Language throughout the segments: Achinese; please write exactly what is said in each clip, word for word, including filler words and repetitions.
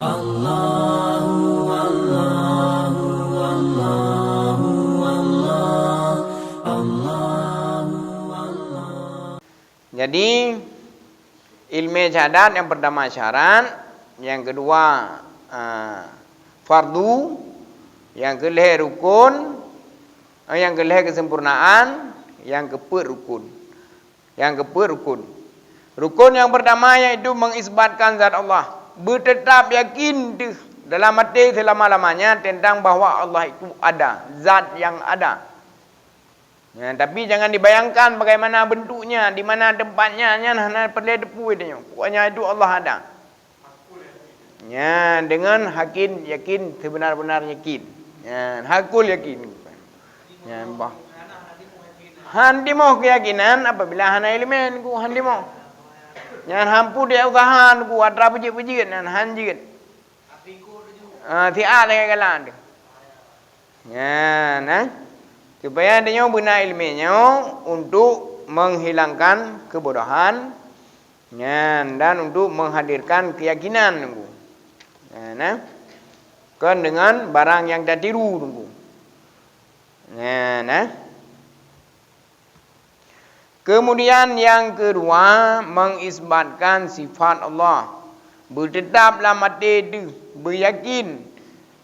Allahu, Allahu, Allahu, Allah, Allahu, Allah. Jadi, ilmè syahadat nyang pertama syarat, nyang keudua, ah, fardu, nyang keulhèe rukun, eh, nyang keulhèe keusempurnaan, nyang keupeuet rukun. Nyang keupeuet rukun. Rukun nyang pertama yaitu mengisbatkan zat Allah. Beuteutap yakin deuh dalam até seulama-lamanya tentang bahwa Allah itu ada, zat yang ada. Ya, tapi jangan dibayangkan bagaimana bentuknya, di mana tempatnya, nyan hana peureulèe teupeu tanyoe. Pokoknya itu Allah ada. Nyan, dengan hakin, yakin, sebenar-benar yakin. Nyan, hakul yakin. Nyan, bah. Han timoh keuyakinan apabila hana ileumèe, ku han timoh. Nyan, han peureulèe usaha, ku atra peujeuet-peujeuet, nyan, han jeuet. Ah, siat lagèe galak tu. Nyan, eh. Supaya tanyoe beuna ileumèe nyoe untuk menghilangkan kebodohan, nyan, dan untuk menghadirkan keyakinan, Teungku. Nyan, eh. Kon dengan barang nyang tatiru, Teungku. Nyan, eh. Keumudian nyang keudua, mengisbatkan sifat Allah. Beuteutap lam até deuh, beuyakin.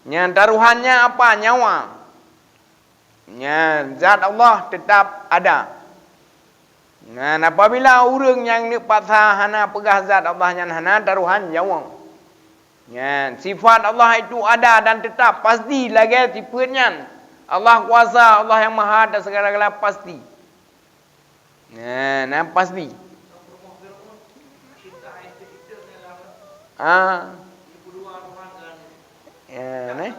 Nyan taruhannya apa? Nyawa. Nyan zat Allah teutap ada. Nyan apabila ureuëng nyang neuk paksa hana peugah zat Allah nyan hana taruhan nyawöng. Nyan, sifat Allah itu ada dan tetap, pasti lagée sifeuet nyan. Allah kuasa, Allah nyang maha atas segala-gala, pasti. Nyan, nyan pasti. Ah. Ya, neh.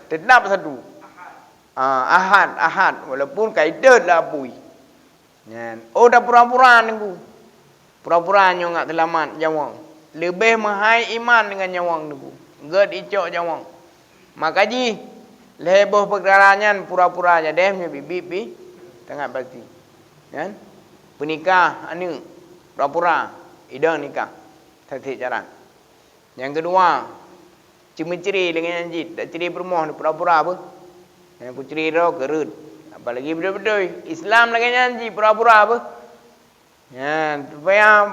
Tetap satu. Ah, ahad, ahad. Walaupun ka itot lah apui. Nyan. Oh, tapura-pura Teungku. Pura-pura nyoe ngat seulamat nyawöng. Leubeh meuhai iman deungon nyawöng Teungku. Gét icok nyawöng. Maka jih, lhée boh peukara nyan pura-pura jadéh meunyoe biet-biet pih sangat pasti. Nyan. Peunikah aneuëk, pura-pura idong nikah. Saksi cara. Nyang keudua, ceumeucre lagée nyan cit, dak cre peurumoh pura-pura beuh. Nyang kucre droe keureuet. Apalagi beutôi-beutôi Islam lagée nyan cit pura-pura beuh. Nyan, supaya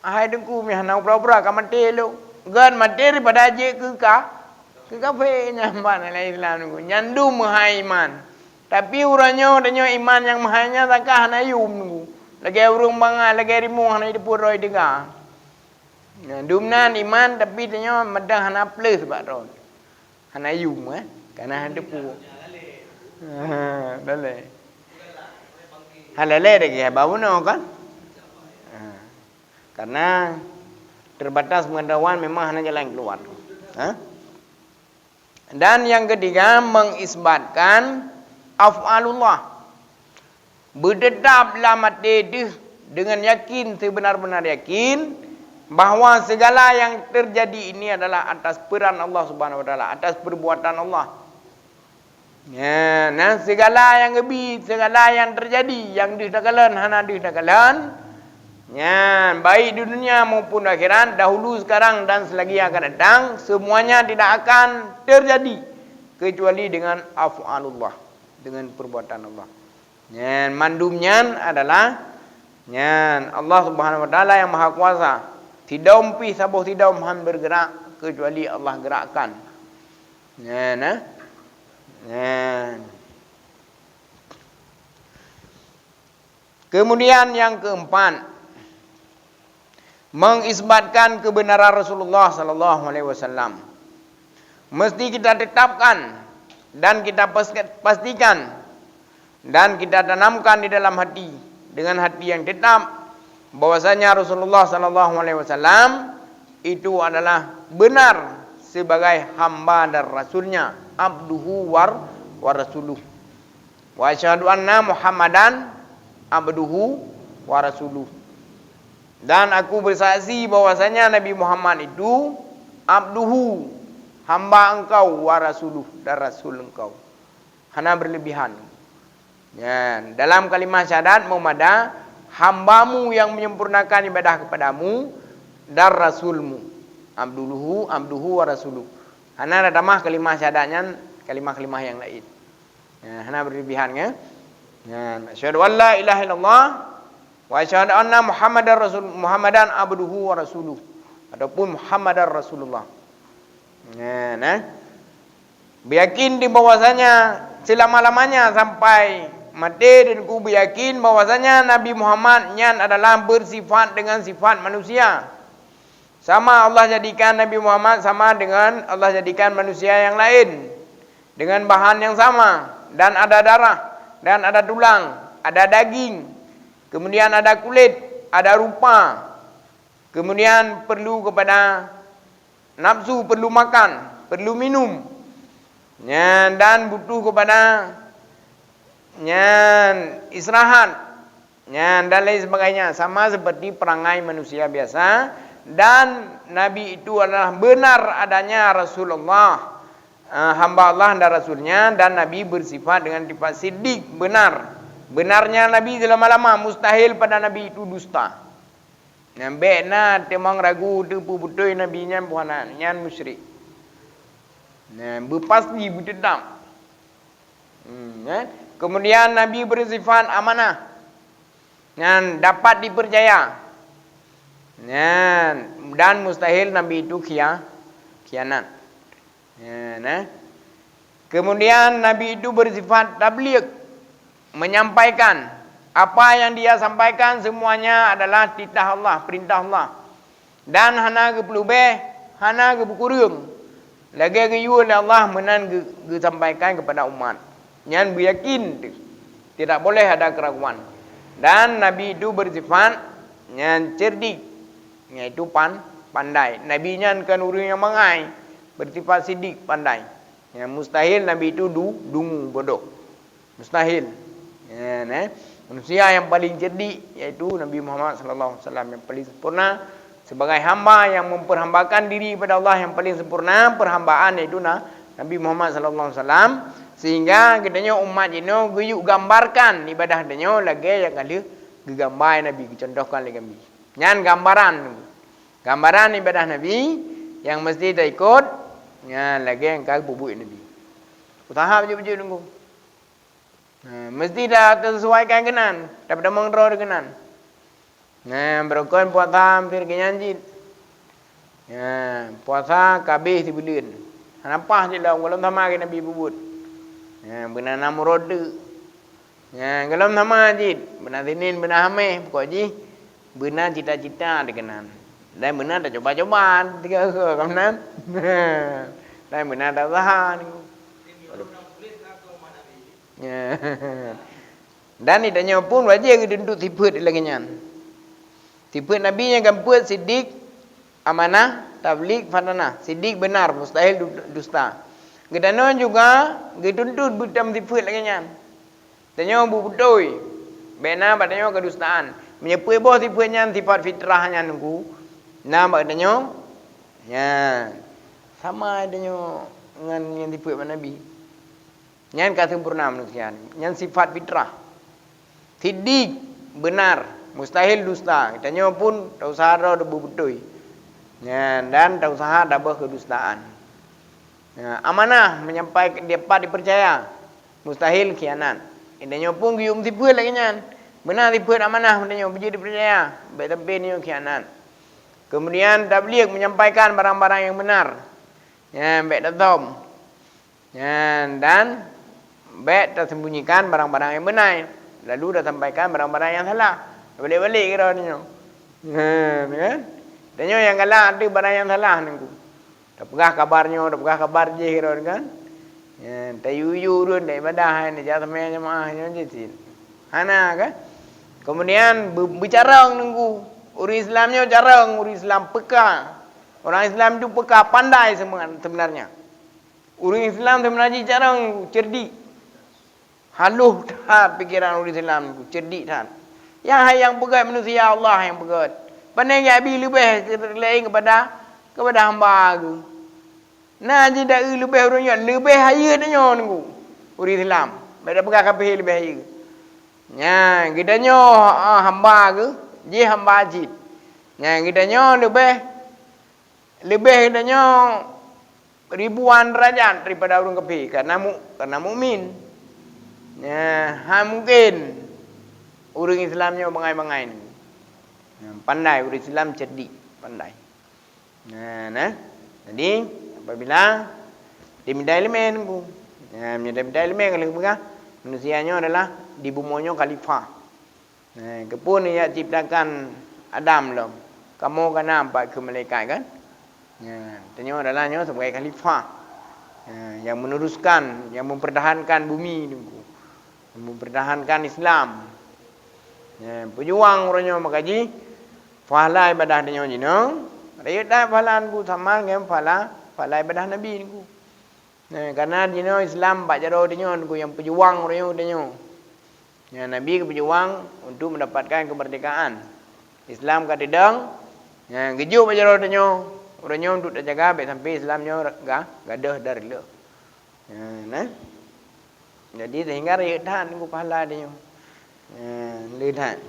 hai Teungku meuhana pura-pura ka maté lom. Gét maté daripada jeuet keu ka, keu kafé nyan ban lagée Islam Teungku. Nyan dum meuhai iman. Tapi uroe nyoe tanyoe iman nyang meuhai nyan saka hana yum Teungku. Lagée ureuëng bangai, lagée rimueng hana jiteupeu droe teuga. Nah, dumnan iman, tapi tanyoe meudah hana plus bak droe. Hana yum, eh? Kana hana teupeu. Ha, lalée. Ha, lalée lagée haba bunoe kan? Ha. Karena terbatas pengetahuan memang hana jalan keluar. Ha? Dan yang ketiga, mengisbatkan af'alullah. Beuteutap lam até deuh deungon yakin, seubeuna-beuna yakin bahwa segala yang terjadi ini adalah atas peran Allah Subhanahu Wa Taala, atas perbuatan Allah. Ya, nah, segala yang geubri, segala yang terjadi, yang deuh takalon, hana deuh takalon, nyan, baik di dunia maupun akhirat, dahulu, sekarang, dan selagi yang akan datang, semuanya tidak akan terjadi kecuali dengan af'alullah, dengan perbuatan Allah. Nyan, mandum nyan adalah, nyan, Allah Subhanahu Wa Taala yang Maha Kuasa. Sidom pih saboh sidom han bergerak kecuali Allah gerakkan. Nyan, eh? Nyan. Kemudian yang keempat, mengisbatkan kebenaran Rasulullah Sallallahu Alaihi Wasallam. Mesti kita tetapkan dan kita pas-, pastikan dan kita tanamkan di dalam hati dengan hati yang tetap bahwasanya Rasulullah Sallallahu Alaihi Wasallam itu adalah benar sebagai hamba dan rasulnya, abduhu war-, wa rasuluh. Wa asyhadu anna Muhammadan abduhu wa rasuluh. Dan aku bersaksi bahwasanya Nabi Muhammad itu abduhu, hamba Engkau, wa rasuluh, dan rasul Engkau. Hana berlebihan. Nyan, dalam kalimah syahadat meumada, hamba-Mu yang menyempurnakan ibadah kepada-Mu dan rasul-Mu. Abduhu, abduhu wa rasuluh. Hana tatamah kalimah syahadat nyan, kalimah-kalimah nyang laén. Nah, hana berlebihan, kan? Nah, asyhadu an la ilaha illallah wa asyhadu anna Muhammadar Rasul, Muhammadan abduhu wa rasuluh, ataupun Muhammadar Rasulullah. Nah, nah. Beuyakin di bahwasanya selama-lamanya sampai maté, dan ku beuyakin bahwasanya Nabi Muhammad nyan adalah bersifat dengan sifat manusia. Sama Allah jadikan Nabi Muhammad sama dengan Allah jadikan manusia yang lain, dengan bahan yang sama, dan ada darah, dan ada tulang, ada daging, kemudian ada kulit, ada rupa, kemudian perlu kepada nafsu, perlu makan, perlu minum, nyan, dan butuh kepada, nyan, istirahat, nyan, dan lain sebagainya, sama seperti perangai manusia biasa. Dan Nabi itu adalah benar adanya Rasulullah, eh, hamba Allah dan Rasulnya, dan Nabi bersifat dengan sifat siddiq, benar. Benarnya Nabi selama-lama, mustahil pada Nabi itu dusta. Nyan, bék na teumang ragu teupeu beutôi Nabi nyan buhana, nyan musyrik. Nyan, beupasti, beuteutap. Hmm, kan? Kemudian Nabi bersifat amanah. Nyan, dapat dipercaya. Nyan, dan mustahil Nabi itu khia-, khianat. Ya, nah. Kemudian Nabi itu bersifat tabligh, menyampaikan. Apa yang dia sampaikan semuanya adalah titah Allah, perintah Allah. Dan hana geupeulubeh, hana geupeukureueng. Lagée geuyue lé Allah meunan geu-, geusampaikan kepada umat. Nyan beuyakin teuh. Tidak boleh ada keraguan. Dan Nabi itu bersifat nyan cerdik, yaitu pan-, pandai. Nabi nyan kon ureuëng nyang mangai, bersifat siddiq, pandai. Nyang mustahil Nabi itu du-, dungu, bodoh. Mustahil. Ya, nah. Manusia yang paling cerdik yaitu Nabi Muhammad sallallahu alaihi wasallam, yang paling sempurna sebagai hamba yang memperhambakan diri kepada Allah yang paling sempurna perhambaan, yaitu na-, Nabi Muhammad sallallahu alaihi wasallam, sehingga geutanyoe umat jinoe geuyue gambarkan ibadah tanyoe lagée nyang ka lheueh geugambar Nabi, geucontohkan lé Nabi. Nyan gambaran. Gambaran ibadah Nabi nyang meusti taikot, nyan lagée nyang ka geubuet Nabi. Usaha beujeuet-beujeuet nunggu. Nah, meusti ta-, tasesuaikan keunan, tapeutamong droe keunan. Nah, beurukon puasa hampir keu nyan cit. Nah, puasa ka abéh sibuleuen. Hana paih cit lom, gohlom sama keu Nabi peubuet. Nah, beuna na murot teuk. Nyan, gohlom sama cit, beuna Sinin, beuna Hameh, pokok jih beuna cita-cita teuh keunan. Dan beuna tacuba-cuba tiga uroe keunan. Dan beuna tausaha. Nyan. Dan geutanyoe pun wajéb geutuntut sifeuet lagée nyan. Sifeuet Nabi nyang keupeuet siddiq, amanah, tabligh, fatanah. Siddiq benar, mustahil du-, dusta. Geutanyoe juga geutuntut beutam sifeuet lagée nyan. Tanyoe beubeutôi, bék na bak tanyoe keudustaan. Meunyoe peue boh sifeuet nyan sifat fitrah nyan Teungku, na bak tanyoe, nyan, sama tanyoe ngon nyang sifeuet bak Nabi. Nyan ka sempurna manusia, nyan sifat fitrah. Siddiq, benar, mustahil dusta. Tanyoe pun tausaha droe beubeutôi. Nyan, dan tausaha taböh keudustaan. Nah, amanah, menyampai dapat dipercaya. Mustahil khianat. Tanyoe pun geuyue meusifeuet lagée nyan. Beuna sifeuet amanah tanyoe, beujeuet dipercaya. Bék sampoe tanyoe khianat. Kemudian tabligh, menyampaikan barang-barang yang benar. Nyan, bék tathom. Nyan, dan bék tasembunyikan barang-barang nyang beunai, lalu tasampaikan barang-barang nyang salah. Balek-balek keudroe nyoe. Nyan, kan? Tanyoe nyang galak ateueh barang nyang salah Teungku. Tapeugah kabar nyoe, tapeugah kabar jéh keudroe, kan? Nyan, tayue-yue ureuëng dak ibadah, hai neujak seumè jamaah nyoe jih cit. Hana, kan? Kemudian be-, beucarông Teungku. Ureuëng Islam nyoe carông, ureuëng Islam peka. Orang Islam itu peka, pandai sebenarnya. Ureuëng Islam seubeuna jih carông cerdik. Haloh that pikeran ureuëng Islam, cerdik that. Nyang hai nyang peugét manusia, Allah nyang peugét. Pane geubri leubeh laén keupada, keupada hamba Geuh. Na jih dak leubeh ureuëng nyoe, leubeh hayeue tanyoe Teungku. Ureuëng Islam, bék tapeugah kafé leubeh hayeue. Nyan, geutanyoe, ah, hamba Geuh, jih hamba cit. Nyan, geutanyoe leubeh Leubeh geutanyoe ribuan derajat daripada ureuëng kafé karena mu, karena mukmin. Nah, ha mungkin ureuëng Islam nyoe bangai-bangai. Nah, pandai ureuëng Islam, cerdik, pandai. Nah, nah. Jadi apabila dimidai ilmu, nah, midai ilmu kalau peugah manusia nyoe adalah di bumoe nyoe khalifah. Nah, keupeue nyang ciptakan Adam lom? Kamoe ka na pat keu malaikat kan? Nah, tanyoe adalah nyoe sebagai khalifah. Nah, yang meneruskan, yang mempertahankan bumi Teungku. Yang mempertahankan Islam. Nah, pejuang uroe nyoe maka jih pahala ibadah tanyoe jinoe, rayeuk that pahala Teungku sama ngon pahala, pahala ibadah Nabi Teungku. Nah, karena jinoe Islam bak jaroe tanyoe Teungku nyang pejuang uroe nyoe tanyoe. Nah, Nabi geupeujuang untuk mendapatkan kemerdekaan. Islam ka teudong, nah, geujok bak jaroe tanyoe, uroe nyoe untuk tajaga bèk sampai Islam nyoe ga, gadôh dan reulôh. Nah, nah. Jadi sehingga rayeuk that Teungku pahala tanyoe. Nah, le that.